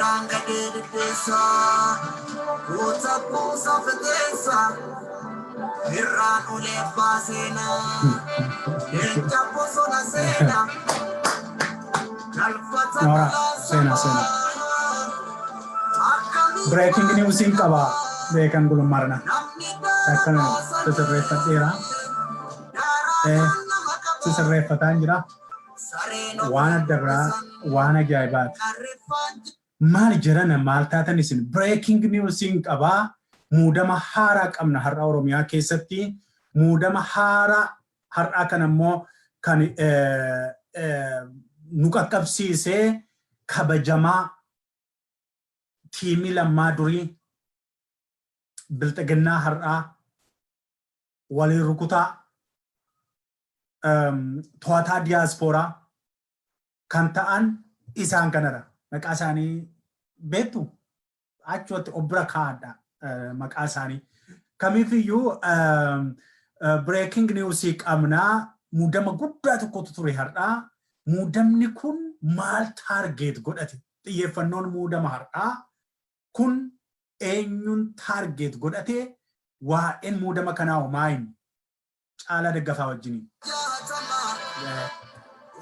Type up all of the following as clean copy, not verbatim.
Irraan gadee diddeessaa, goota kuusaa fixeensaa, irraan ulee baaseenaa, leenca bosona seenaa, galfata Noora, galaa seenaa, seenaa. sabaa, akkamii Breaking newsiin qaba beekan gulummarna. namni Akkana daaraa sisirreeffadheera. Daaraa nama qaba, Sisirreeffataan jira. sareen Waan adda biraa, waan ajaa'ibaati. qarriffaan Maal jedhana, maal taatan isin? Breaking newsiin qabaa. Muudama haaraa qabna har'a Oromiyaa keessatti. Muudama haaraa har'aa kan ammoo kan nu qaqqabsiisee kabajamaa tiimii Lammaa durii, bilxiginnaa har'aa waliin rukutaa, to'ataa diyaaspooraa kan ta'an isaan kanadha. Maqaa isaanii beektu, achumatti of bira kaa'adha maqaa isaanii. Kamiifiyyuu breaking newsii qabnaa, muudama guddaa tokkotu ture har'aa. Muudamni kun maal target godhate? Xiyyeeffannoon muudama har'aa kun eenyuun target godhate? Waa'een muudama kanaa homaa hin Caalaa Daggafaa wajjiniin. Jaatamaa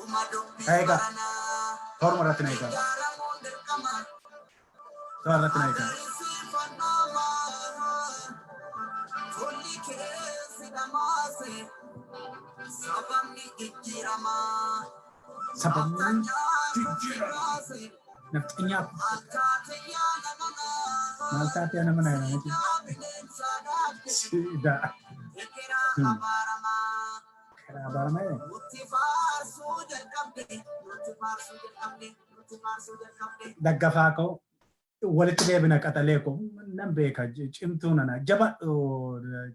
uma dubbii Eegaa. baranaa Tooruma irratti na eegaa. ijaaramuun dirqama. Toora irratti na eegaa. Agarsiifannamaa tolli keessi dhamaase, sababni jijjiiramaa. Sababni jijjiirama. Nafxanyaa maal taatee nama na Siidaa. Karaa abaaramaa. Daggafaa koo, walitti deebina. Qaxalee koo, nan beeka, cimtuu nana, jaba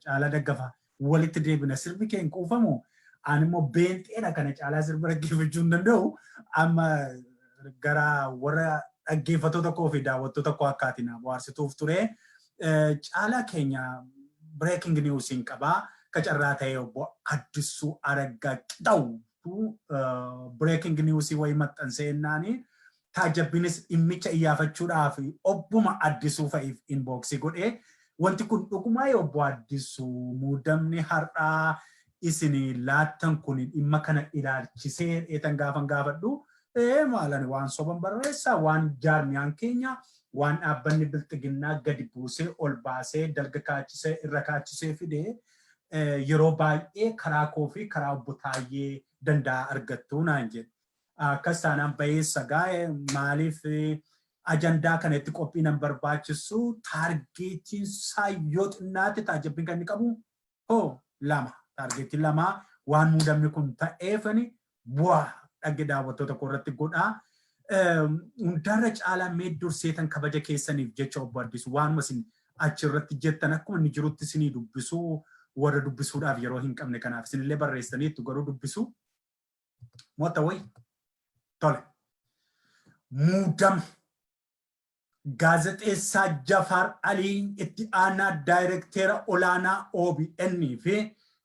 Caalaa Daggafaa, walitti deebina. Sirbi kee hin quufamu. Ani immoo beenxeedha, kana caalaa sirba dhaggeeffachuu hin danda'u. Amma gara warra dhaggeeffattoota koo fi daawwattoota koo akkaatiin na bohaarsituuf ture. Caalaa keenya, breaking news hin qabaa. Kacarraa ta'ee obbo Addisuu Araggaa Qixawu breaking news wayii maxxansee jennaani, taajabbiinis dhimmicha iyyaafachuudhaaf obbuma Addisuu fa'iif inboxii godhee, wanti kun dhugumaa obbo Addisuu, muudamni har'aa isin laattan kun dhimma kana ilaalchisee dheetan gaafan gaafadhu, ee maalani waan soban barreessaa, waan jaarmiyaan keenya, waan dhaabbanni bilxiginnaa gadi buusee ol baasee dalga kaachisee irra kaachisee fide yeroo baay'ee karaa koo fi karaa obbo Taayyee danda'a argattu naan jedhe. Akkas taanaan bayeessa gaa'e, maaliif ajandaa kana itti qophii nan barbaachisu? Targetiin isaa yoo xinnaate, taajabbiin kan inni qabu hoo lama. Targetiin lama waan muudamni kun ta'eefani bu'aa dhagge daawwattoota koo irratti godhaa. Hundarra caalaa mee durseetan kabaja keessaniif jecha, obbo Addisu, waanuma isin achirratti jettan akkuma inni jirutti isinii dubbisuu, warra dubbisuudhaaf yeroo hin qabne kanaaf isinillee barreessaniittu, garuu dubbisuu moota wayi tole. Muudama gaazexeessaa Jafaar Alii itti aanaa daayirekteera olaanaa OBN fi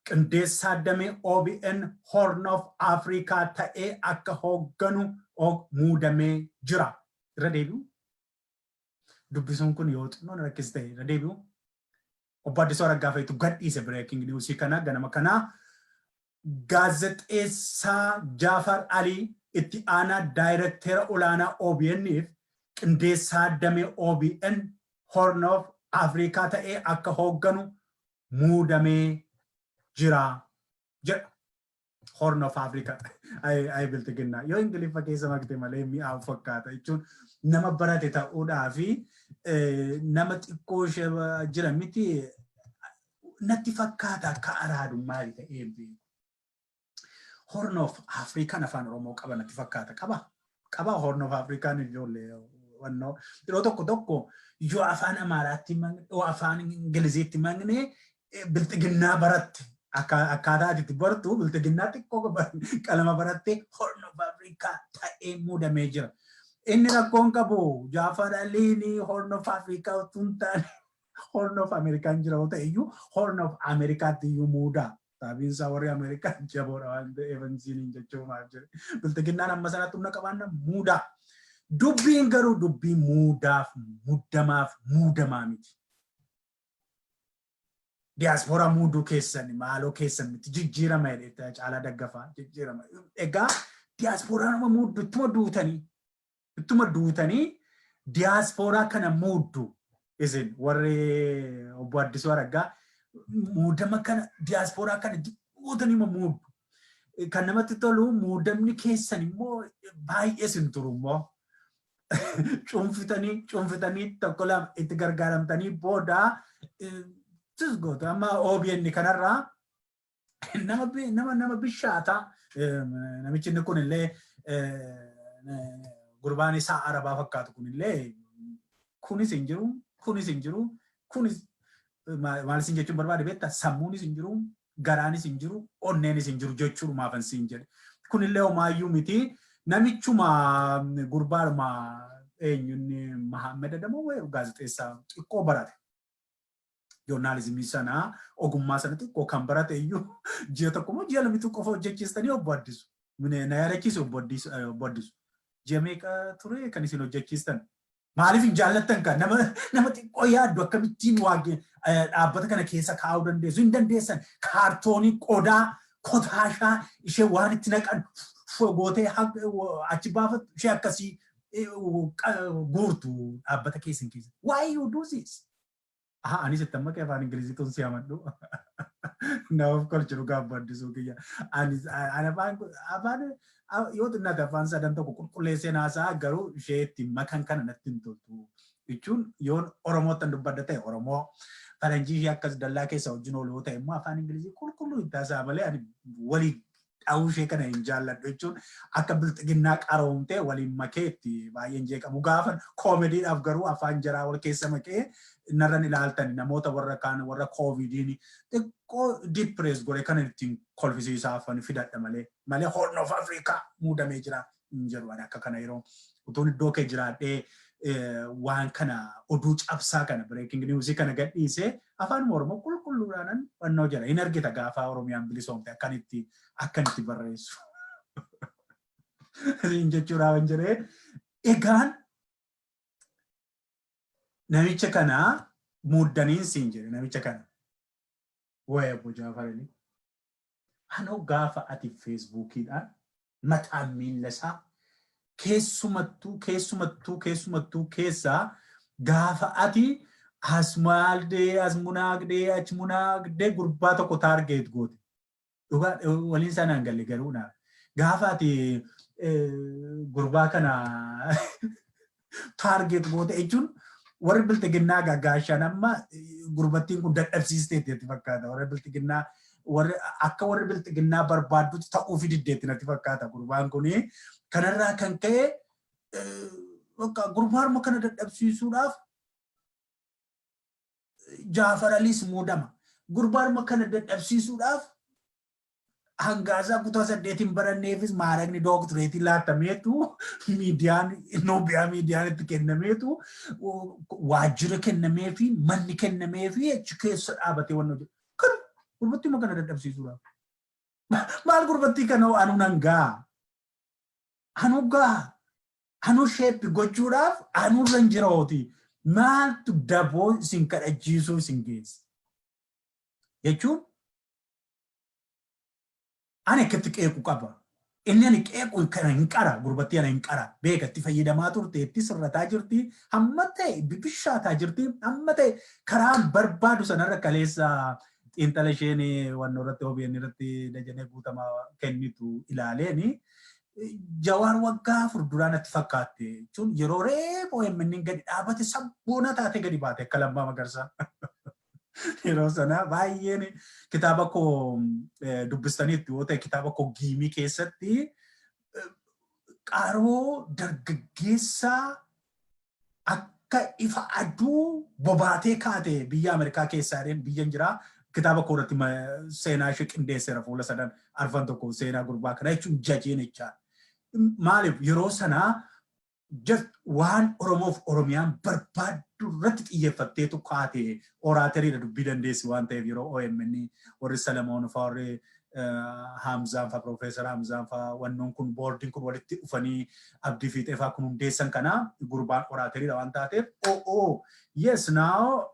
qindeessaa damee OBN Horn of Africa ta'ee akka hoogganu muudamee jira. Irra deebi'u. Dubbisuun kun yoo xinnoon rakkis ta'e irra deebi'u. Obbo Addisuu Araggaa fa'itu gadhiise breaking newsii kana ganama kanaa. Gaazexeessaa Jaafar Alii itti aanaa daayirekteera olaanaa OBN fi qindeessaa damee OBN Horn of Africa ta'ee akka hoogganu muudamee jira jedha. Horn of Africa. Ay bilxiginnaa. Yoo Ingiliffa keessa makte malee mi'aawu fakkaata jechuun nama barate ta'uudhaa fi nama xiqqoo ishee jira miti natti fakkaata, akka araadummaa ta'ee beeku. Horn of African afaan Oromoo qaba natti fakkaata. Qaba. Qaba Horn of African ijoollee wannoo. Yeroo tokko tokko yoo afaan Amaaraatti, yoo afaan Ingiliziitti makne bilxiginnaa baratte. Akkaataa ati itti bartu bilxiginnaa xiqqoo qalama baratte. Horn of Africa ta'ee muudamee jira. Inni rakkoon qabu Jaafar Aliin Horn of Africa utuu hin taane Horn of American jira yoo ta'e iyyuu, Horn of Americaatti iyyuu muudaa. Sababiin isaa warri Ameerikaa jaboodha waan ta'eef, insiiniin jechuun maal jedhe. Bilxiginnaan amma sanatti humna qabaanna muudaa. Dubbiin garuu dubbii muudaaf muddamaaf muudamaa miti. Diyaaspooraa muuduu keessan maaloo keessan miti, jijjiirama jedhee Caalaa Daggafaa jijjiirama. Egaa diyaaspooraa nama muuddu ittuma duutanii diyaaspooraa kana muuddu. Isin warri obbo Addisuu Araggaa muudama kana, diyaaspooraa kana duutanii muuddu. Kan namatti tolu, muudamni keessan immoo baay'ee sin turu immoo. Cuunfitanii cuunfitanii tokko lama itti gargaaramtanii booda tis gootu. Amma OBN kanarraa nama bishaataa namichi inni kun illee, gurbaan isaa Arabaa fakkaatu kun illee, kunis hin jiru, kunis hin jiru, kunis maal isin jechuun barbaade beektaa? Sammuunis hin jiru, garaanis hin jiru, onneenis hin jiru jechuudhumaafan siin jedhe. Kunillee homaayyuu miti. Namichuma gurbaadhuma eenyunni Mahammed Adamoo gaazexeessaa xiqqoo barate. Joornaalizimii sanaa, ogummaa sana xiqqoo kan barate iyyuu ji'a 1 moo ji'a 2 qofa hojjechiistanii, obbo Addisu. Na yaadachiisu, obbo Addisu. Ji'a meeqa ture kan isin hojjechiistan? Maaliif hin jaallattan kan nama xiqqoo yaaddu akkamittiin waa dhaabbata kana keessa kaa'uu dandeessu? Hin dandeessan. Kaartoonii qodaa kotaashaa ishee waan itti naqan gootee achi baafattu, ishee akkasii guurtu dhaabbata keessan keessa. Why you do this? Aha, anis itti amma afaan Ingiliziituun si hamadhu. Na of kolchu dhugaa, obbo Addisuu kiyya. Anis afaan yoo xinnaate afaan sadan tokko qulqulleessee naasaa, garuu ishee itti makan kana natti hin toltu. Jechuun yoon Oromootti dubbadda ta'e Oromoo, faranjii ishee akkas dallaa keessa wajjin oolu yoo ta'e immoo afaan Ingilizii qulqulluu itti haasa'a malee ani walii dha'uu ishee kana hin jaalladhu. Jechuun akka bilxiginnaa qaroomtee waliin makee itti baay'een jeeqamu. Gaafa koomediidhaaf garuu afaan jaraa wal keessa makee narran ilaaltan, namoota warra kaan warra koovidiin xiqqoo depress godhe kana ittiin kolfisiisaaf fidadha malee Horn of Africa muudamee jira hin jedhu. Ani akka kana yeroo utuun iddoo kee jiraadhee waan kana, oduu cabsaa kana, breaking news kana gadhiisee afaan Oromoo qulqulluudhaanan fannoo jira. Hin argita gaafa Oromiyaan bilisoomte akkanitti barreessu. Siin jechuudhaaf hin jedhee. Egaan namicha kana muuddaniin siin jedhe, namicha kana. Waa'ee Obbo Jaafarini. Anoo gaafa ati Feesbuukiidhaan mataan miilla isaa keessumattuu keessaa gaafa ati as maaldee as munaagdee achi munaagdee gurbaa tokko target goote. Dhugaa waliin sanaan galle garuu naa. Gaafa ati gurbaa kana target goote jechuun warri bilxiginnaa gaggaashaan amma gurbattiin kun dadhabsiisteetti natti fakkaata. Warri bilxiginnaa warri akka warri bilxiginnaa barbaaddutti ta'uufi diddeetti natti fakkaata gurbaan kuni. Kanarraa kan ka'e gurbaaruma kana dadhabsiisuudhaaf Jaafar Aliis muudama. Gurbaaruma kana dadhabsiisuudhaaf hangaasaa kutaa 8n baranneefis maaragni dooktireetii laatameetu, miidiyaan Noobiyaa miidiyaan itti kennameetu, waajjira kennameefi, manni kennameefi achi keessa dhaabatee waan hojjetu. Kan gurbattii kana dadhabsiisuudhaaf. Maal gurbattii kana anu nan gaa. Anu gaa. Anu shape gochuudhaaf anurra hin jira hooti. Maaltu daboo isin kadhachiisuu isin geessa? Jechuun ani akkatti qeequ qaba. Inni ani qeequ kana hin qara, gurbattii ana hin qara. Beeka, itti fayyadamaa turte, itti sirrataa jirti, hamma ta'e bibishaataa jirti, hamma ta'e karaa barbaadu sanarra. Kaleessa xiinxala isheen wannoo irratti, OBN irratti Dajanee Guutamaa kennitu ilaaleeni. Jawaar waggaa 4 duraa natti fakkaatte jechuun yeroo reefu OMN gadi dhaabate sabboona taate gadi baate akka Lammaa Magarsaa. Yeroo sana baay'een kitaaba koo dubbistaniitti yoo ta'e, kitaaba koo Giimii keessatti qaroo dargaggeessaa akka ifa aduu bobaatee kaate biyya Ameerikaa keessaa biyya jiraa. Kitaaba koo irratti seenaa ishee qindeesseera, fuula sadan arfan tokko seenaa gurbaa kana jechuun jajeen jechaadha. Maaliif yeroo sanaa just waan Oromoof Oromiyaan barbaaddu irratti xiyyeeffatteetu kaate, oraateriidha, dubbii dandeessi waan ta'eef yeroo OMN warri Salamoon fa'aa warri Hamzaan faa, Piroofeesar Hamzaan faa, wannoon kun boordiin kun walitti dhufanii Abdii Fiixee faa kun hundeessan kana gurbaan oraateriidha waan taateef, oh yes, now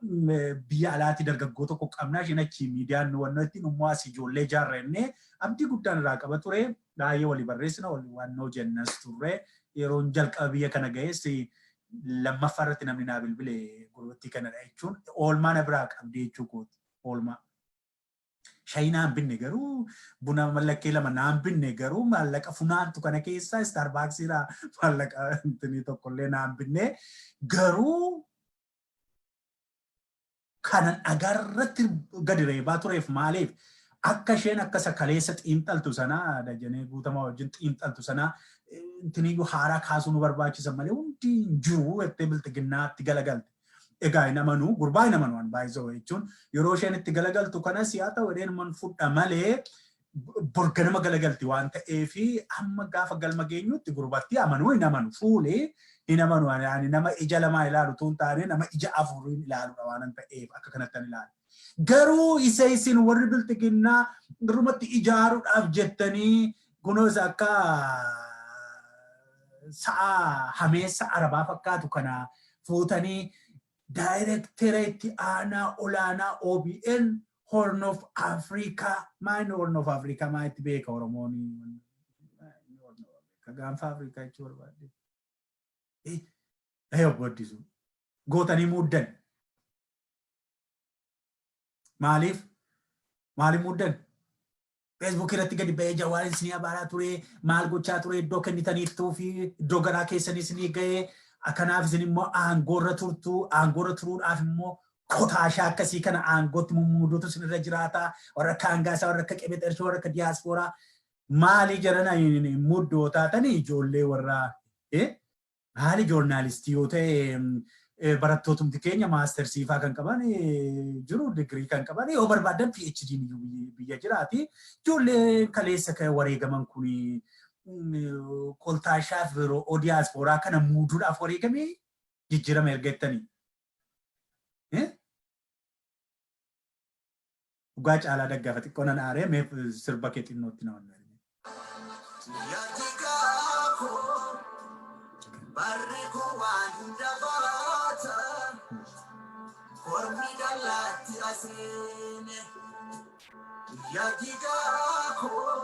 biyya alaatii dargaggoo tokko qabnaa, isheen achii miidiyaan wannoo ittiin immoo asii ijoollee ijaarrennee abdii guddaan irraa qaba ture. Baay'ee walii barreessina, walii wannoo jennas turre. Yeroon jalqaba biyya kana ga'es lammaffaa irratti namni naa bilbile gurbattii kanadha jechuun oolmaa na biraa qabdi jechuu kooti, oolmaa. Shayii naan binne garuu, buna mallakkee lama naan binne garuu, maallaqa funaantu kana keessaa Starbucks irraa maallaqa intinii tokkollee naan binne garuu, kanan dhagarratti gadi reebaa tureef maaliif akka isheen akka isa kaleessa xiinxaltu sana, Dajanee Guutamaa wajjin xiinxaltu sana, intiniyyuu haaraa kaasuu nu barbaachisa malee hundi hin jiru jettee bilxiginnaatti galagalte. Egaa hin amanuu, gurbaa hin amanu an baay'isoo jechuun yeroo isheen itti galagaltu kanas yaa ta'u jedheen man fudha malee, borganama galagalti waan ta'eefi hamma gaafa galma geenyutti gurbatti amanuu hin amanu, fuulee hin amanu. Ani nama ija lamaa ilaalu tuun taane, nama ija afuriin ilaaludha waan ta'eef akka kanatti an ilaalu. Garuu isa isin warri bilxiginnaa irrumatti ijaaruudhaaf jettanii kunoo isa akka sa'a hameessa arabaa fakkaatu kana fuutanii daayirektera itti aanaa olaanaa OBN Horn of Africa, maayini Horn of Africa maa itti beeka Oromoon gaanfa Afrikaa jechuu barbaadde. Obbo Addisuu gootanii muuddan. Maaliif? Maaliif muuddan? Facebook irratti gadi ba'ee Jawaar isinii abaaraa ture, maal gochaa ture, iddoo kennitaniittuu fi iddoo garaa keessanii isinii ga'ee, kanaaf isin immoo aangoorra turtu, aangoorra turuudhaaf immoo kotaashaa akkasii kana aangootti mummuuduutu isinirra jiraata, warra akka Hangaasaa, warra akka Qebexershoo, warra akka diyaaspooraa maali jarana muddoo taatanii ijoollee warra maali joornaalistii yoo ta'e barattootumti keenya maastersii faa kan qaban jiru, digirii kan qaban, yoo barbaadan PhD iyyuu biyya jiraati. Ijoolleen kaleessa kan wareegaman kun koltaashaaf yeroo diyaaspooraa kana muuduudhaaf wareegamee jijjiirama erga jettanii. Dhugaa Caalaa Daggafa xiqqoo nan aaree, mee sirba kee xinnootti na wanna. Yaadigaa koo barri koo waan hunda baata, kormi dallaatti aseene. Yaadigaa koo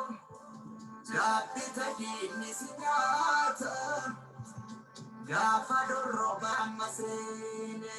gaabbita, diinni si nyaata gaafa dorroba amma seene.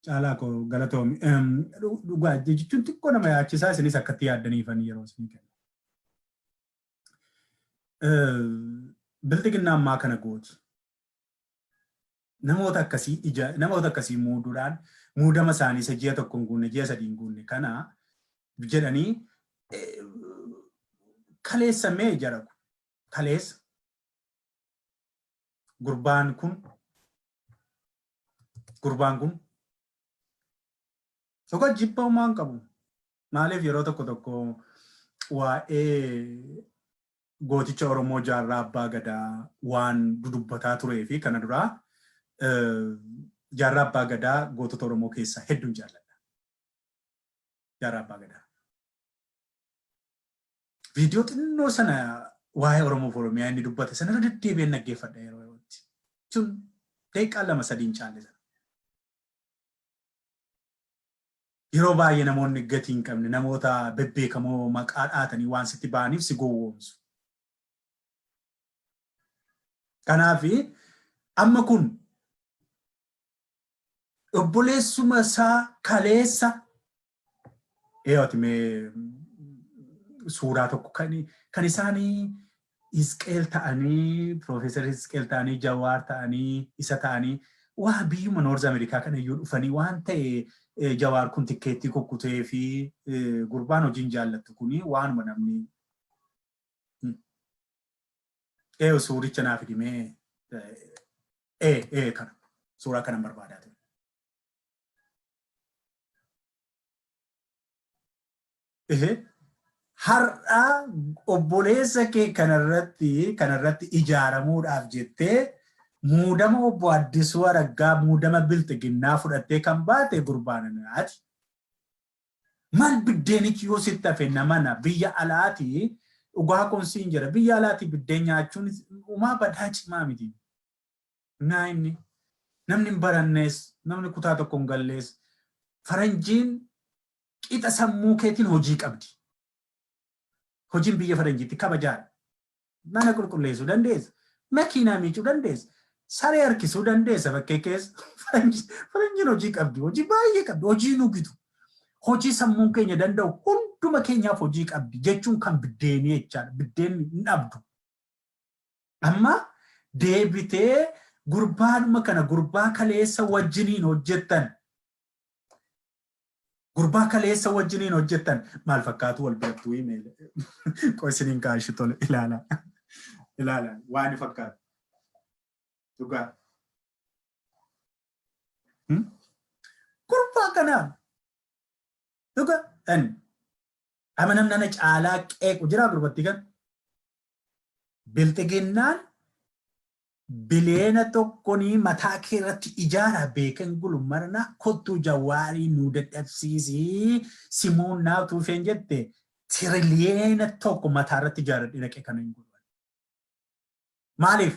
Caalaa koo, galatoomi. Dhugaa jechuun xiqqoo nama yaachisaa, isinis akkatti yaaddaniifan yeroo isin kenna. Bilxiginnaa ammaa kana gooti. Namoota akkasii ija namoota akkasii muuduudhaan muudama isaanii isa ji'a 1 hin guunne, ji'a 3 hin guunne kana jedhanii kaleessa mee jara kaleessa gurbaan kun tokko jibba homaa hin qabu. Maaliif yeroo tokko tokko waa'ee gooticha Oromoo Jaarraa Abbaa Gadaa waan dudubbataa turee fi kana duraa Jaarraa Abbaa Gadaa gootota Oromoo keessaa hedduun jaalladha. Jaarraa Abbaa Gadaa. Viidiyoo xinnoo sana waa'ee Oromoo fi Oromiyaa inni dubbate sanarra deddeebi'een dhaggeeffadha yeroo yerootti. Sun daqiiqaa 2 3n caalle sana. Yeroo baay'ee namoonni gatii hin qabne namoota bebbeekamoo maqaa dhaatanii waan sitti ba'aniif si gowwoomsu. Kanaaf amma kun obboleessuma isaa kaleessa eeyooti mee suuraa tokko kan isaanii Hisqeel ta'anii, Piroofeesar Hisqeel ta'anii, Jawaar ta'anii, isa ta'anii waa biyyuma North America kana iyyuu dhufanii waan ta'e Jawaar kun tikkeettii kukkutee fi gurbaan hojiin jaallattu kuni waanuma namni Ee, suuricha naa fidimee, ee kana suuraa kanan barbaadaa ture. Ehe. Har'a obboleessa kee kanarratti ijaaramuudhaaf jettee muudama obbo Addisuu Araggaa, muudama bilxiginnaa fudhattee kan baate gurbaananaati. Maal biddeenichi yoo sitti hafe namana biyya alaati dhugaa kun siin jedha, biyya alaati biddeen nyaachuun umaa badaa cimaa miti. Naa inni namni hin barannees, namni kutaa tokko hin gallees, faranjiin qixa sammuu keetiin hojii qabdi. Hojiin biyya faranjiitti kabajaadha. Mana qulqulleessuu dandeessa. Makiinaa miicuu dandeessa. Saree harkisuu dandeessa bakkee keessa. Faranjiin hojii qabdi. Hojii baay'ee qabdi. Hojii nu gitu. Hojii sammuun keenya danda'u hunduma keenyaaf hojii qabdi jechuun kan biddeenii jechaadha. Biddeen hin dhabdu. Amma deebitee gurbaadhuma kana, gurbaa kaleessa wajjiniin hojjettan, gurbaa kaleessa wajjiniin hojjettan maal fakkaatu wal birattuu imeele qoisiniin kaashi tole, ilaala, ilaala waan fakkaatu dhugaa gurbaa kanaa dhugaa ani ama namni ana caalaa qeequ jira. Gurbattii kan bilxiginnaan biliyeena 1 mataa kee irratti ijaara beekan gulummarna kottuu Jawaarii nu dadhabsiisii simuun naaf tuufeen jette, tiriliyeena 1 mataa irratti ijaaradhee dhaqee kana hin godhu. Maaliif?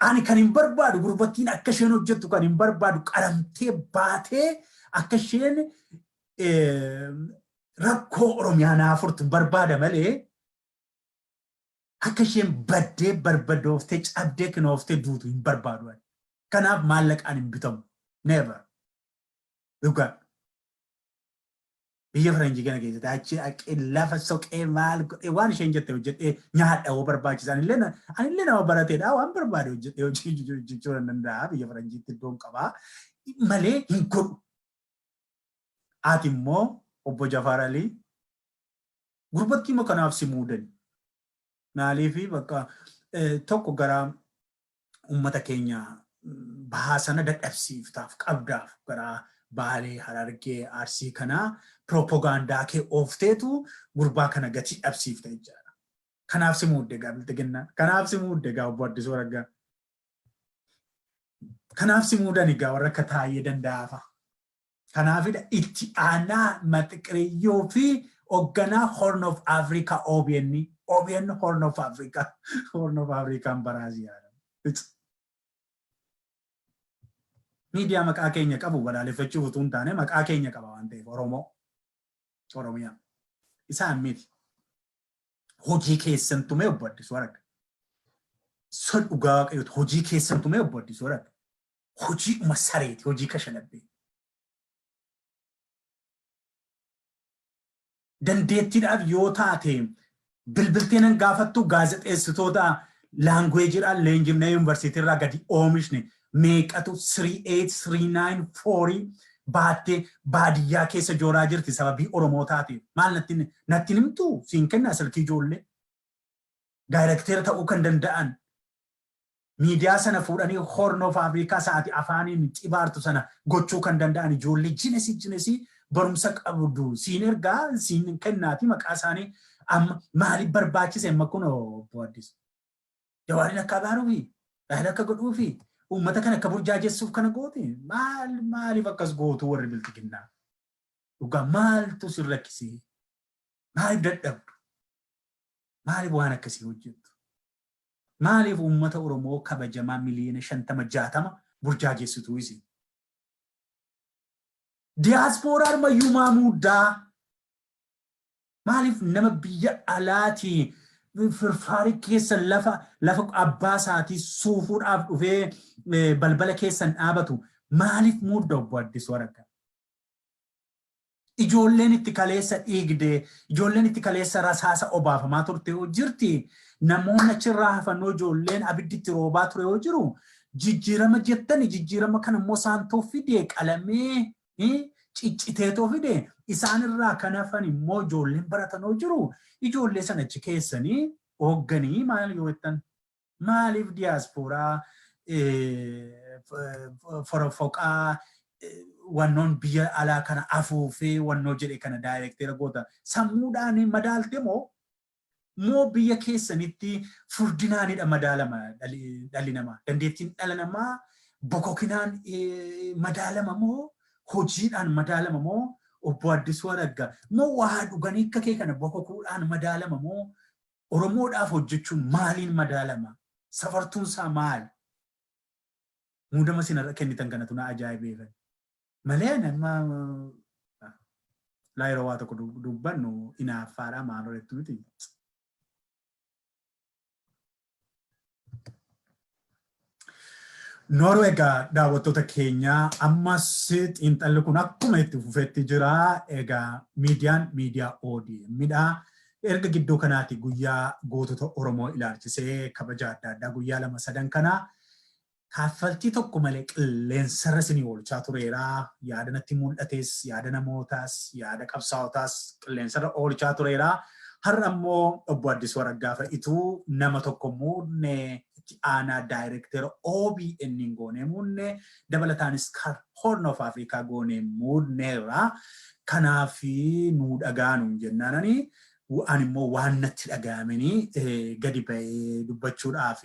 Ani kan hin barbaadu, gurbattiin akka isheen hojjettu kan hin barbaadu, qaramtee baatee akka isheen rakkoo Oromiyaa naa furtu barbaada malee akka isheen baddee barbadooftee cabdee kinooftee duutu hin barbaadu ani. Kanaaf maallaqaan hin bitamu. Never. Dhugaa. Biyya faranjii kana keessatti achi dhaqee lafa soqee maal godhee waan isheen jette hojjedhee nyaadha yoo barbaachisa. Anillee nama barateedha, waan barbaade hojjedhee hojjechuu nan danda'a, biyya faranjiitti iddoon qabaa malee hin godhu. Ati immoo obbo Jafaar Alii gurbattii kanaaf si muudani. Maaliifi bakka tokko gara uummata keenya bahaa sana dadhabsiiftaaf qabdaaf gara Baalee, Harargee, Arsii kanaa piroopagaandaa kee oofteetu gurbaa kana gatii dhabsiifta jechaadha. Kanaaf si muudde gaa bilxiginnaan. Kanaaf si muudde gaa obbo Addisuu Araggaa. Kanaaf si muudan egaa warra akka Taayyee Danda'aa fa'a. Kanaafidha itti aanaa matiqiriyyoo fi hoogganaa Horn of Africa OBN. OBN Horn of Africa. Horn of African baraasii yaada. Miidiyaa maqaa keenya qabu balaaleffachuuf utuu hin taane, maqaa keenya qaba waan ta'eef, Oromoo. Oromiyaa. Isaan miti. Hojii keessan tumee obbo Addisuu Aragga. Sun dhugaa Waaqayyooti. Hojii keessan tumee obbo Addisuu Aragga. Hojii uma sareeti. Hojii kashalabbee. Dandeettiidhaaf yoo taate bilbiltee nan gaafattu, gaazexeessitoota languagedhaan leenjifnee yuunivarsiitii irraa gadi oomishne meeqatu 3 8 3 9 4 baattee baadiyyaa keessa jooraa jirti sababii Oromoo taateef. Maal natti himtu? Siin kennaa silkii ijoollee. Daayirekteera ta'uu kan danda'an, miidiyaa sana fuudhanii Horn of Africa sa'aati afaaniin xibaartu sana gochuu kan danda'an ijoollee jinesii jinesii barumsa qabdu siin ergaa, siin kennaati maqaa isaanii. Amma maaliif barbaachise amma kun obbo Addis? Jawaariin akka abaaruufi maal akka godhuufi uummata kana akka burjaajessuuf kana goote? Maal, maaliif akkas gootu warri bilxiginnaa? Dhugaa maaltu sin rakkisee? Maaliif dadhabdu? Maaliif waan akkasii hojjettu? Maaliif uummata Oromoo kabajamaa miliyoona 50 60 burjaajessitu isin? Diyaaspooraa armayyumaa muuddaa. Maaliif nama biyya alaatii firfaarii keessa lafa abbaa isaatii suufuudhaaf dhufee balbala keessan dhaabatu maaliif muudda obbo Addisuu Araggaa? Ijoolleen itti kaleessa dhiigde, ijoolleen itti kaleessa rasaasa obaafamaa turte yoo jirti, namoonni achirraa hafannoo ijoolleen abiddi itti roobaa ture yoo jiru, jijjiirama jettani, jijjiirama kana immoo isaantoo fide, qalamee cicciteetoo fide, isaanirraa kan hafan immoo ijoolleen baratanoo jiru, ijoollee sana achi keessanii hoogganii maal yoo jettan. Maaliif diyaaspooraa forofoqaa wannoon biyya alaa kana afuufee wannoo jedhe kana daayirektera goota? Sammuudhaan madaalte moo biyya keessanitti furdinaanidha madaalama dhalli namaa? Dandeettiin dhala namaa bokokinaan madaalama moo hojiidhaan madaalama moo, obbo Addisuu Araggaa, moo waa dhuganii akka kee kana bokokuudhaan madaalama moo Oromoodhaaf hojjechuun maaliin madaalama? Safartuun isaa maali? Muudama isin har'a kennitan kanatu na ajaa'ibeefan. Malee nama laa yeroo waa tokko dubbannu inaaffaadha maaloo jettu miti. Nooruu, egaa daawwattoota keenyaa, ammas xiinxalli kun akkuma itti fufetti jira. Egaa miidiyaan miidiyaa ODM'dha. Erga gidduu kanaati guyyaa gootota Oromoo ilaalchisee kabaja adda addaa guyyaa lama sadan kana kaffaltii tokko malee qilleensarra isinii oolchaa tureera. Yaada natti mul'ates, yaada namootaas, yaada qabsaa'otaas qilleensarra oolchaa tureera. Har'a immoo obbo Addisuu Araggaa fa'itu nama tokko muudne, itti aanaa daayirektera OBN goonee muudne, dabalataanis kan Horn of Africa goonee muudneerra. Kanaaf nuu dhagaanuun jennaanani ani immoo waan natti dhaga'amanii gadi ba'ee dubbachuudhaaf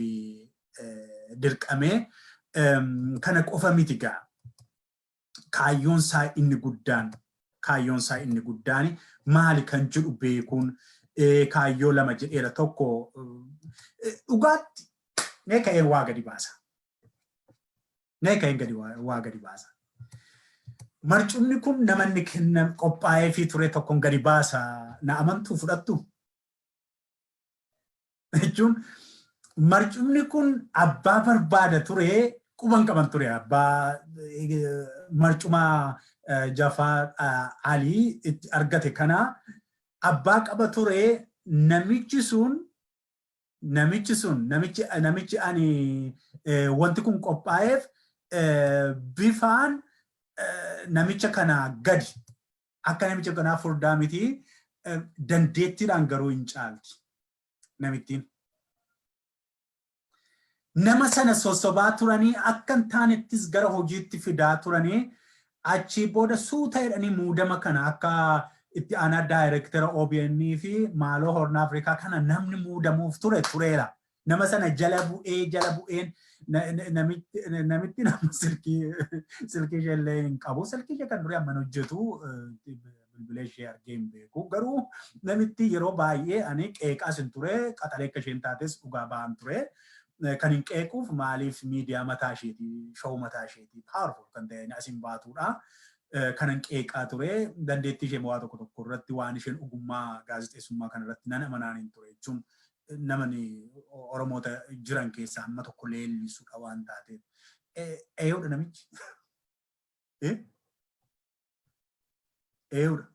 dirqamee. Kana qofa miti gaa. Kaayyoon isaa inni guddaan, kaayyoon isaa inni guddaan maali kan jedhu beekuun, kaayyoo lama jedheera. Tokko dhugaatti mee ka'een waa gadi baasa. Mee ka'een gadi waa gadi baasa. Marcumni kun namanni kenna qophaa'ee fi ture tokkoon gadi baasa, na amantuu fudhattu. Jechuun marcumni kun abbaa barbaada ture quban qaban ture, abbaa marcuma Jafar Alii itti argate kana abbaa qaba ture. Namichi sun namichi ani wanti kun qophaa'eef bifaan namicha kana gadi, akka namicha kanaa furdaa miti, dandeettiidhaan garuu hin caalti namittiin. Nama sana sossobaa turanii, akka hin taanettis gara hojiitti fidaa turanii, achii booda suuta jedhanii muudama kana akka itti aanaa daayirektera OBN fi maaloo Horn Afrikaa kana namni muudamuuf ture tureera. Nama sana jala bu'ee jala bu'een namitti nama silkii ishee illee hin qabu. Silkii ishee kan durii amman hojjetu bilbilee ishee argee hin beeku. Garuu namitti yeroo baay'ee ani qeeqaas hin ture, qaxalee akka isheen taates dhugaa ba'an ture. Kan hin qeequuf maaliif, miidiyaa mataa isheetii, show mataa isheetii powerful kan ta'e asiin baatudha. Kanan qeeqaa ture dandeettii ishee waa tokko tokko irratti, waan isheen ogummaa gaazexeessummaa kana irratti nan amanaan hin ture jechuun namani Oromoota jiran keessaa hamma tokko leellisudha waan taateef. Eeyyoodha namichi. Eeyyoodha.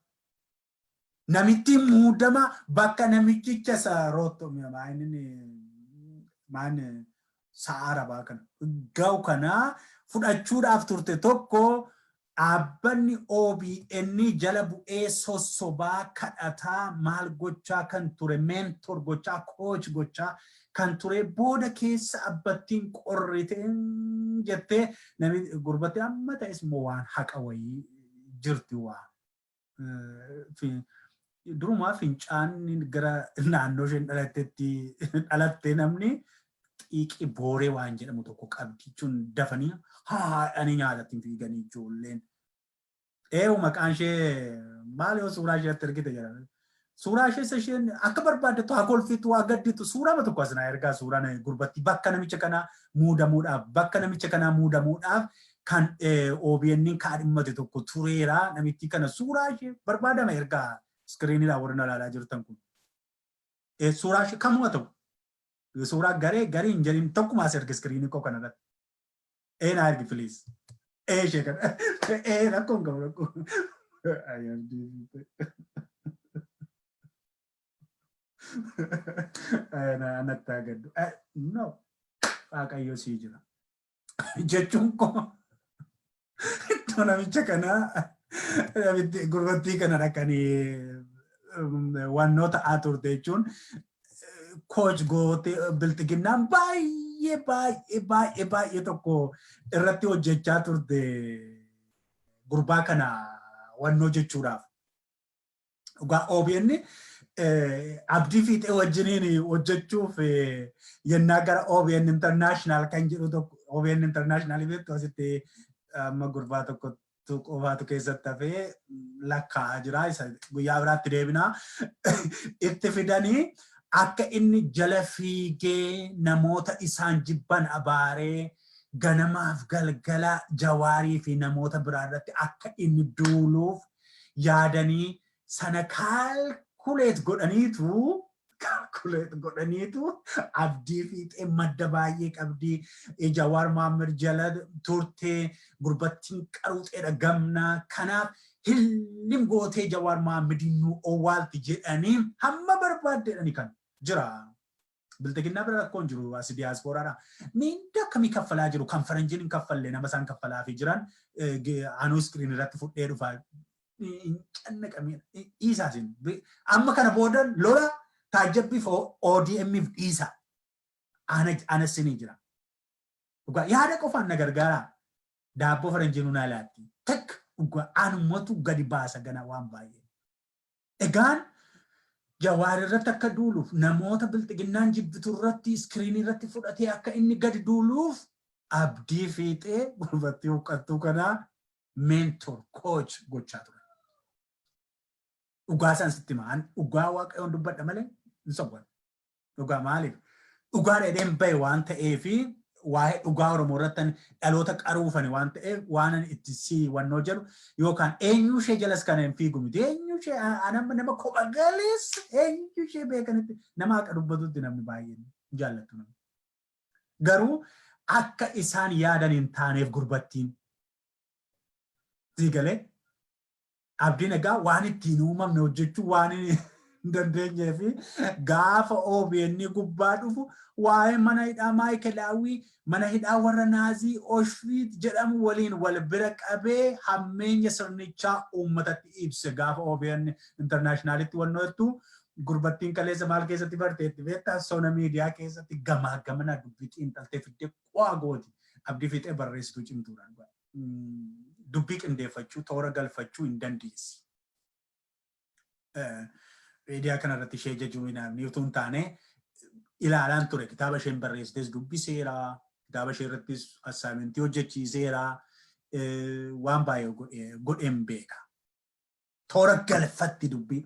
Namitti muudama bakka namichicha isa rootto maan sa'a arabaa kana ga'u kanaa fudhachuudhaaf turte tokko dhaabbanni OBN jala bu'ee sossobaa, kadhataa, maal gochaa kan ture, mentor gochaa, coach gochaa kan ture, booda keessa abbattiin qorrite jettee nami gurbatti amma ta'es immoo waan haqa wayii jirti. Waa durumaa fincaanni gara naannoo isheen dhalattetti dhalatte namni xiiqii booree waan jedhamu tokko qabdi jechuun dafanii haadhanii nyaatatti fiiganii ijoolleen. Eewu, maqaan ishee maal yoo suuraa isheetti ergite jedhame. Suuraa ishee isa isheen akka barbaaddattu haa kolfitu, haa gadditu, suuraa tokko as naa ergaa, suuraa gurbatti bakka namicha kanaa muudamuudhaaf, bakka namicha kanaa muudamuudhaaf kan OBN kaadhimmate tokko tureera. Namitti kana suuraa ishee barbaadama ergaa iskiriiniidhaan warri na ilaalaa jirtan kun. Suuraa ishee kamuma ta'u, suuraa garee garii hin jedhin, tokkuma as erga iskiriinii koo kanarratti. Ee, naa ergi please. Ee, ishee kana. Ee, rakkoo hin qabu, rakkoo. Natti agaddu. No. Waaqayyo sii jira. Jechuun koo iddoo namicha kanaa namitti gurbattii kana dhaqanii wannoota ta'aa turte jechuun Coach gootee Bilxiginnaan baay'ee baay'ee baay'ee baay'ee tokko irratti hojjechaa turte gurbaa kana wannoo jechuudhaaf. Dhugaa OBN Abdii Fiixee wajjiniin hojjechuuf yennaa gara OBN International kan jedhu tokko, OBN International beektu, asitti amma gurbaa tokkotu qofaatu keessatti hafee lakkaa'aa jira. Isa guyyaa biraatti deebinaa. Itti fidanii akka inni jala fiigee namoota isaan jibban abaaree ganamaaf galgala Jawaarii fi namoota biraa irratti akka inni duuluuf yaadanii sana calculate godhaniitu Abdii Fiixee madda baay'ee qabdii, Jawaar Mohaammed jala turtee, gurbattiin qaruuxeedha gamnaa, kanaaf hillim gootee Jawaar Mohaammed nu owwaalti jedhanii hamma barbaaddeedhani kan jira. Bilxiginnaa bira rakkoon jiru as diyaaspooraadha. Miinda akkamii kaffalaa jiru? Kan faranjiin hin kaffalle nama isaan kaffalaafii jiran anuu screen irratti fudhee dhufa. Hin cannaqamee dhiisaasin. Amma kana booda lola taajjabbiif ODM'if dhiisa. Ana sinii jira. Dhugaa yaada qofaan na gargaara. Daabboo faranjiin hunaa laatti. Takka dhugaa anumatu gadi baasa gana waan baay'ee. Egaan Jawaar irratti akka duuluuf, namoota Bilxiginnaan jibbitu irratti screenii irratti fudhatee akka inni gadi duuluuf Abdii Fiixee gurbattii huqqattuu kanaa mentor, coach gochaa ture. Dhugaa isaan sitti himaa, dhugaa Waaqayyoon dubbadha malee hin sobban. Dhugaa maaliif? Dhugaa dheedheen bahe waan ta'eefi waa'ee dhugaa Oromoo irratti dhaloota qaruufani waan ta'eef waan ani itti si wannoo jedhu yookaan eenyu ishee jalas kan hin fiigu miti. Eenyu ishee anamma nama kopha galeessa eenyu ishee beekanitti nama haqa dubbatutti namni baay'een jaallattu namni. Garuu akka isaan yaadan hin taaneef gurbattiin. Sii galee? Abdiin egaa waan ittiin uumamne hojjechuu waan hin dandeenyee fi gaafa OBN gubbaa dhufu waa'ee mana hidhaa Maayikelaawii, mana hidhaa warra Naazii Auschwitz jedhamu waliin wal bira qabee hammeenya sirnichaa uummatatti ibse. Gaafa OBN Internationalitti wannoo gurbattiin kaleessa maal keessatti barteetti beektaa? Sona miidiyaa keessatti gamaa gamana dubbii xiinxaltee fiddee qo'aa gooti. Abdii Fiixee barreessituu cimtuudha. Dubbii qindeeffachuu, toora galfachuu hin dandeessi. Miidiyaa kanarratti ishee jajuu hin utuu hin taane ilaalaan ture. Kitaaba isheen barreessites dubbiseera. Kitaaba ishee irrattis assignmentii hojjechiiseera. Waan baay'ee godheen beeka. Toora galfatti dubbii.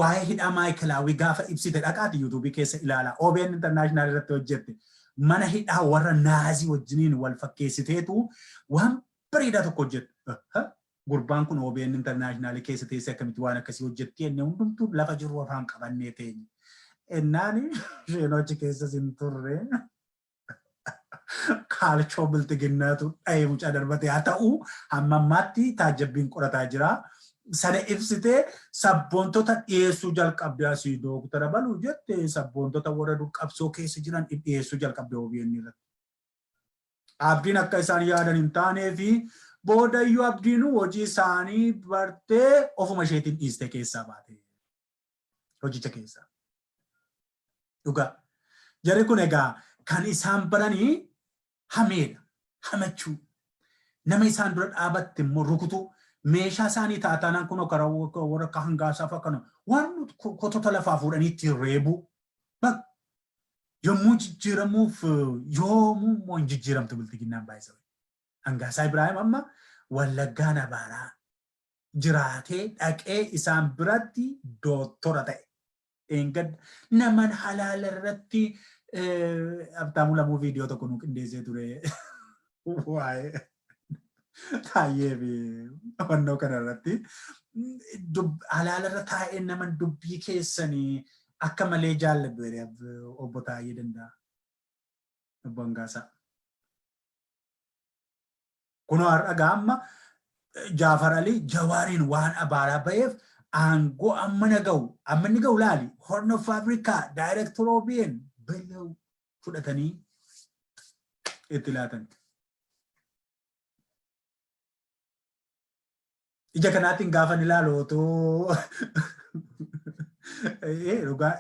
Waa'ee hidhaa Maayikelaawii gaafa ibsite dhaqaati YouTubeii keessa ilaala. OBN International irratti hojjette. Mana hidhaa warra Naazii wajjiniin wal fakkeessiteetu waan bareedaa tokko hojjette. Gurbaan kun OBN International keessa teessee akkamitti waan akkasii hojjetti jennee hundumtuu lafa jiru afaan qabannee teenye. Ennaan isheen achi keessas hin turre. Kaalchoo Bilxiginnaatu dhahee mucaa darbate haa ta'u, hamma ammaatti taajjabbiin qorataa jira. Sana ibsitee sabboontota dhiyeessuu jalqabde. Asii dooktara baluu jette, sabboontota warra dur qabsoo keessa jiran dhiyeessuu jalqabde OBN irratti. Abdiin akka isaan yaadan hin taanee fi boodayyuu Abdiin hojii isaanii bartee ofuma isheetiin dhiiste, keessaa baate. Hojicha keessaa. Dhugaa. Jarri kun egaa kan isaan baranii hameedha. Hamachuu. Nama isaan dura dhaabatte immoo rukutuu. Meeshaa isaanii taataanaan kun karaa warra akka hangaasaa fa'a kana waan kotota lafaa fuudhanii ittiin reebuu. Yommuu jijjiiramuuf yoomuu immoo hin jijjiiramtu Bilxiginnaan baay'isa. Hangaasaa Ibraahim amma Wallaggaan abaaraa jiraatee dhaqee isaan biratti doottora ta'e. Eengad naman halaala irratti Abtaamuu Lamuu viidiyoo tokko nu qindeessee ture. Waa'ee Taayyee fi hubannoo kana irratti halaala irra taa'ee naman dubbii keessanii akka malee jaalladhu jedhee obbo Taayyee danda'a. Obbo Hangaasaa. Kunoo har'a gaamma Jaafar Alii Jawaariin waan abaaraa ba'eef aangoo amma na ga'u, amma inni ga'u laali, Horn of Africa Director OBN below fudhatanii itti laatan. Ija kanaatiin gaafa ilaalu otoo Dhugaa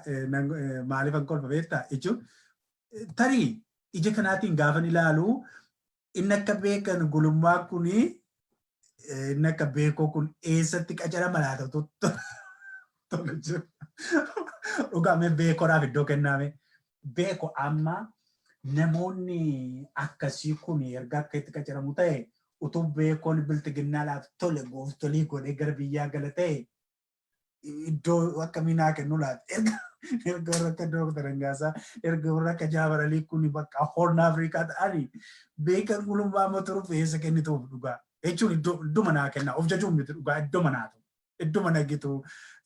maaliif kolfa beektaa jechuun tarii ija kanaatiin gaafan ilaalu inni akka Beekan Gulummaa kuni, inni akka Beekoo kun eessatti qacarama laata tolu jiru. Dhugaa mee Beekoodhaaf iddoo kennaame. Beeko amma namoonni akkasii kun erga akka itti qacaramu ta'e, utuu Beekoon biltiginnaadhaaf tole gooftolii godhee gara biyyaa gala ta'e, iddoo akkamii naa kennu laata? Erga warra akka Dooktar Angaasaa, erga warra akka Jaabaralii kun bakka Horn Afrikaa ta'anii, Beekan Gulummaa amma turuuf eessa kennituuf dhugaa? Jechuun iddoo manaa kennaa of jajuun miti, dhugaa iddoo manaa ta'u. Iddoo mana gitu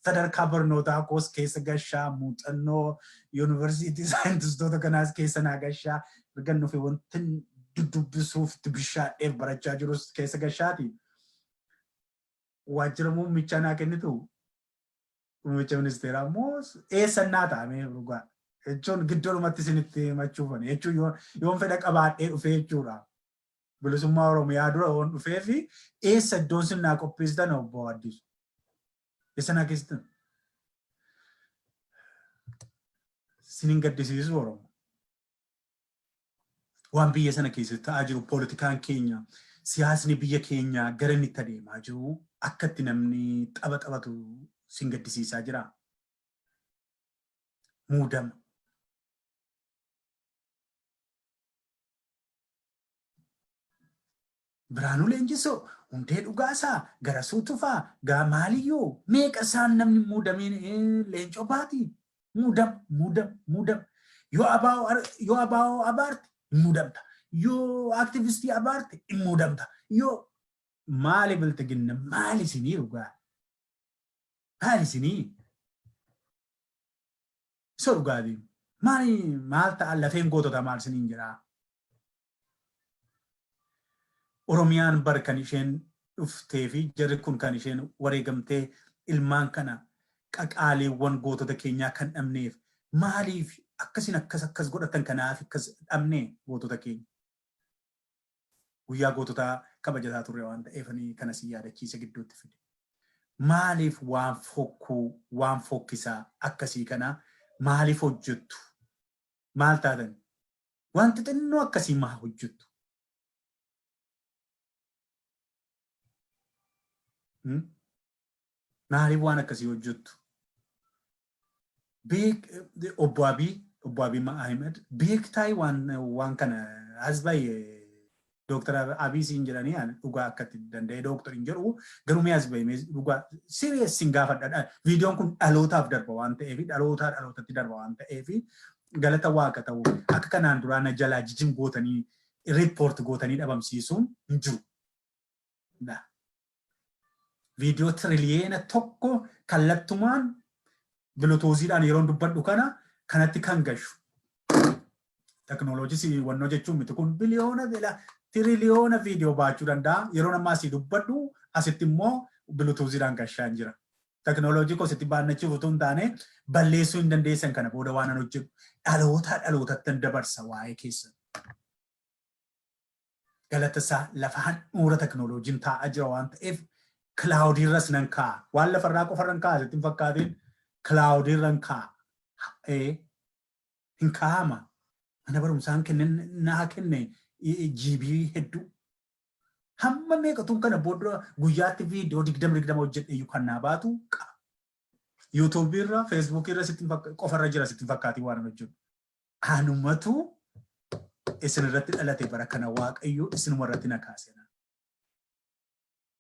sadarkaa barnootaa koos keessa gashaa, muuxannoo yuunivarsiitii saayintistoota kanaas keessa naa gashaa, erga nufi wanti dubbisuuf itti bishaadheef barachaa jirus keessa gashaati. Waajjira muummichaa naa kennitu, muummicha ministeeraa immoo eessan naa ta'ame dhugaa? Jechuun gidduudhumatti isinitti himachuufani jechuun yoon fedha qabaadhee dhufee jechuudha. Bilisummaa Oromiyaa dura yoon dhufee fi eessa iddoon sin naa qopheessitan, obbo Addisu? Eessa naa keessan? Sin hin gaddisiisu Oromoo? Waan biyya sana keessatti ta'aa jiru, poolitikaan keenya, siyaasni biyya keenya gara inni itti adeemaa jiru, akka itti namni tapha taphatu sin gaddisiisaa jira. Muudama. Biraanuu Leenjisoo, Hundee Dhugaasaa, Garasuu Tufaa, gaa maaliyyuu meeqa isaan namni muudameen Leencoo Baatii muudam, muudam, muudam. Yoo abaa'oo abaarte hin muudamta. Yoo aktivistii abaarte hin muudamta. Yoo maali biltiginna, maali isinii dhugaa? Maali isinii? Isa dhugaatii. Maali, maal ta'a lafeen gootota, maal isiniin jedhaa? Oromiyaan bar kan isheen dhuftee fi jarri kun kan isheen wareegamtee, ilmaan kana qaqaaleewwan gootota keenyaa kan dhabneef maaliif akkasin akkas akkas godhatan kanaaf akkas dhabne gootota keenya. Guyyaa goototaa kabajataa turre waan ta'eef kana si yaadachiise gidduutti fide. Maaliif waan fokkuu, waan fokkisaa akkasii kana maaliif hojjettu? Maal taatan? Waan xixinnoo akkasii maa hojjettu? Maaliif waan akkasii hojjettu? Beek obbo Abiy Ahmed beektaay waan kana as bahe Dooktar Abiy siin jedhanii, ani dhugaa akkatti danda'ee dooktar hin jedhu, garuu mee as bahe, mee dhugaa serious sin gaafadha. Viidiyoon kun dhalootaaf darba waan ta'eef, dhalootaa dhalootatti darba waan ta'eef, galata Waaqa ta'u akka kanaan duraa na jalaa jijin gootanii report gootanii dhabamsiisuun hin jiru. Viidiyoo 1 tiriliyeena kallattumaan Bluetoothiidhaan yeroon dubbadhu kana kanatti kan gashu. Teknooloojii wannoo jechuun miti kun, biliyoona tiriliyoona viidiyoo baachuu danda'a. Yeroo ammaa asii dubbadhu asitti immoo Bluetoothiidhaan gashaa jira. Teknooloojii kositti baannachuuf utuu hin taane balleessuu hin dandeessan. Kana booda waan an hojjedhu dhalootaa dhalootatti dabarsa waa'ee keessan. Galata isaa lafa handhuura teknooloojiin taa'aa jira waan ta'eef cloudiirras nan kaa'a. Waan lafarraa qofarra hin kaa'a sitti hin fakkaatiin, cloudiirra hin kaa'a. Hin kaa'ama. Mana barumsaan kenne naa kenne GB hedduu. Hamma meeqatuun kana booda guyyaatti viidiyoo 20 20 hojjedhe iyyuu kan naa baatu qaba. YouTubeiirra, Facebookiirra sitti qofarra jira sitti hin fakkaatiin waan hojjedhu. Anumatu isin irratti dhalate, bara kana Waaqayyo isinuma irratti na kaase.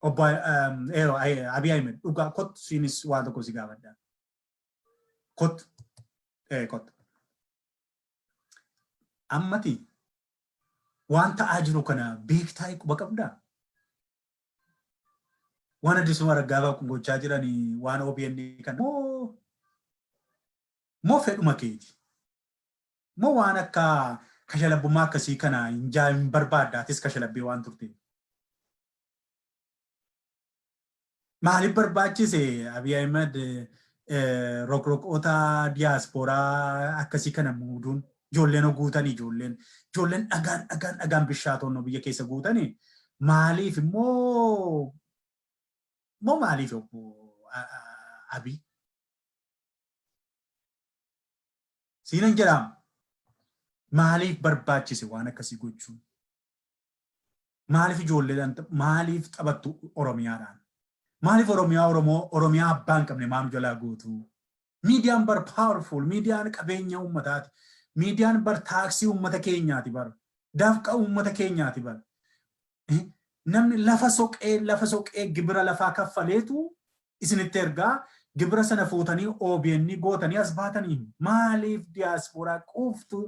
Obbo Abiy Ahmed, dhugaa kottu, siinis waan tokko si gaafadha. Kottu. Kottu. Ammati waan ta'aa jiru kana beektaa, quba qabdaa? Waan Addisuu Araggaa kun gochaa jiranii, waan OBN kana moo fedhuma keeti? Moo waan akka kashalabbummaa akkasii kana hin barbaadda, atis kashalabbee waan turte? Maaliif barbaachise Abiy Ahmed roqroqoota diyaaspooraa akkasii kana muuduun? Ijoolleen guutanii, ijoolleen dhagaan dhagaan dhagaan bishaatoon biyya keessa guutanii, maaliif immoo moo maaliif, obbo Abiy? Siinan jedhaama. Maaliif barbaachise waan akkasii gochuun? Maaliif ijoolleedhaan, maaliif taphattu Oromiyaadhaan? Maaliif Oromiyaa, Oromoo, Oromiyaa abbaa hin qabne maam jalaa gootu? Miidiyaan bar powerful, miidiyaan qabeenya uummataati. Miidiyaan bar taaksii uummata keenyaati bar. Dafqa uummata keenyaati bar. Namni lafa soqee gibira lafaa kaffaleetu isinitti ergaa. Gibira sana fuutanii OBN gootanii as baatanii maaliif diyaaspooraa quuftu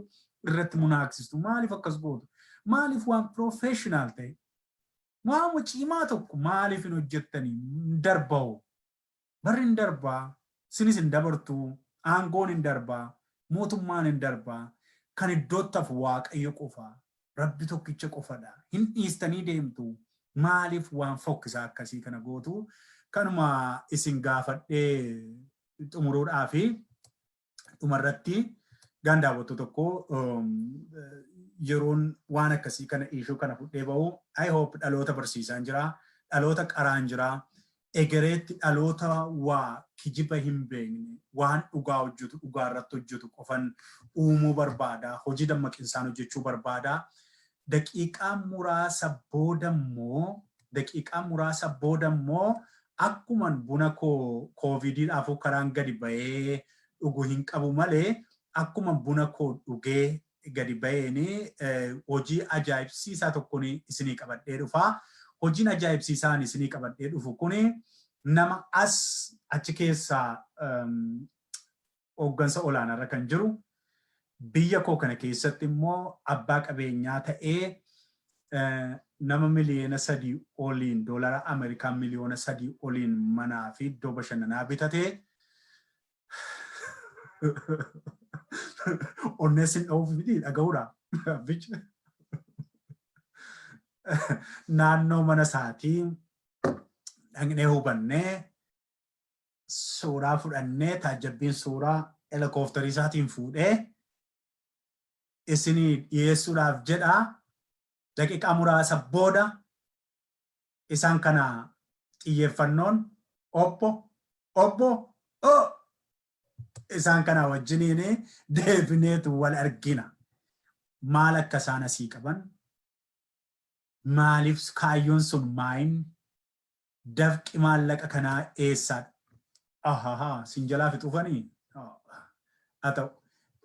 irratti munaaksistu? Maaliif akkas gootu? Maaliif waan professional ta'e, waan cimaa tokko maaliif hin hojjettanii? Hin darba'u. Barri hin darbaa, sinis hin dabartu, aangoon hin darbaa, mootummaan hin darbaa, kan iddootti hafu Waaqayyo qofa. Rabbi tokkicha qofadha. Hin dhiistanii deemtu. Maaliif waan fokkisaa akkasii kana gootu? Kanuma isin gaafadhee xumuruudhaa fi dhumarratti gaan daawwattu tokko yeroon waan akkasii kana issue kana fudhee bahu, I hope dhaloota barsiisaan jira, dhaloota qaraan jira, egereetti dhaloota waa kijiba hin beekne, waan dhugaa hojjetu, dhugaa irratti hojjetu qofan uumuu barbaada, hojii dammaqinsaan hojjechuu barbaada. Daqiiqaa muraasa booda immoo, daqiiqaa muraasa booda immoo akkuman buna koo koovidiidhaaf karaan gadi bahee dhugu hin qabu malee, akkuma buna koo dhugee gadi baheeni hojii ajaa'ibsiisaa tokkoon isinii qabadhee dhufaa. Hojiin ajaa'ibsiisaan isinii qabadhee dhufu kuni nama as achi keessaa hooggansa olaanaarra kan jiru, biyya koo kana keessatti immoo abbaa qabeenyaa ta'ee, nama 3 miliyoona oliin, doolara Ameerikaa 3 miliyoona oliin manaa fi iddoo bashannanaa bitatee, onneessin dha'uuf miti dhaga'uudha. Bicha. Naannoo mana isaatii dhaqnee hubannee, suuraa fudhannee, taajjabbiin suuraa helikoophtarii isaatiin fuudhee isinii dhiyeessuudhaaf jedha. Daqiiqaa muraasa booda isaan kana xiyyeeffannoon obbo isaan kana wajjiniin deebineetu wal argina. Maal akka isaan asii qaban, maaliif kaayyoon sun maayin, dafqi maallaqa kanaa eessaadha? Ahaha, sin jalaa fixuufanii? Haa ta'u,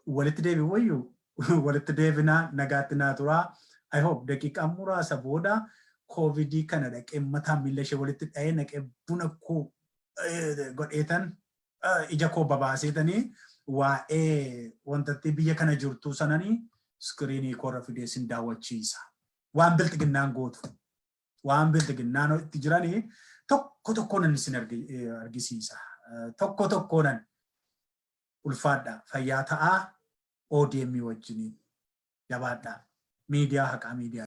walitti deebi'u wayyuu, walitti deebinaa, nagaatti naa turaa. I hope daqiiqaa muraasa booda koovidii kana dhaqee mataa miila ishee walitti dha'ee naqee, buna koo godheetan, ija koo babaaseetanii, waa'ee wantatti biyya kana jirtu sananii screenii koorra fidee sin daawwachiisa. Waan bilxiginnaan gootu, waan bilxiginnaan itti jiranii tokko tokkoonan isin argisiisa. Tokko tokkoonan ulfaadha. Fayyaa ta'aa, ODM wajjiniin jabaadha. Miidiyaa haqaa miidiyaa.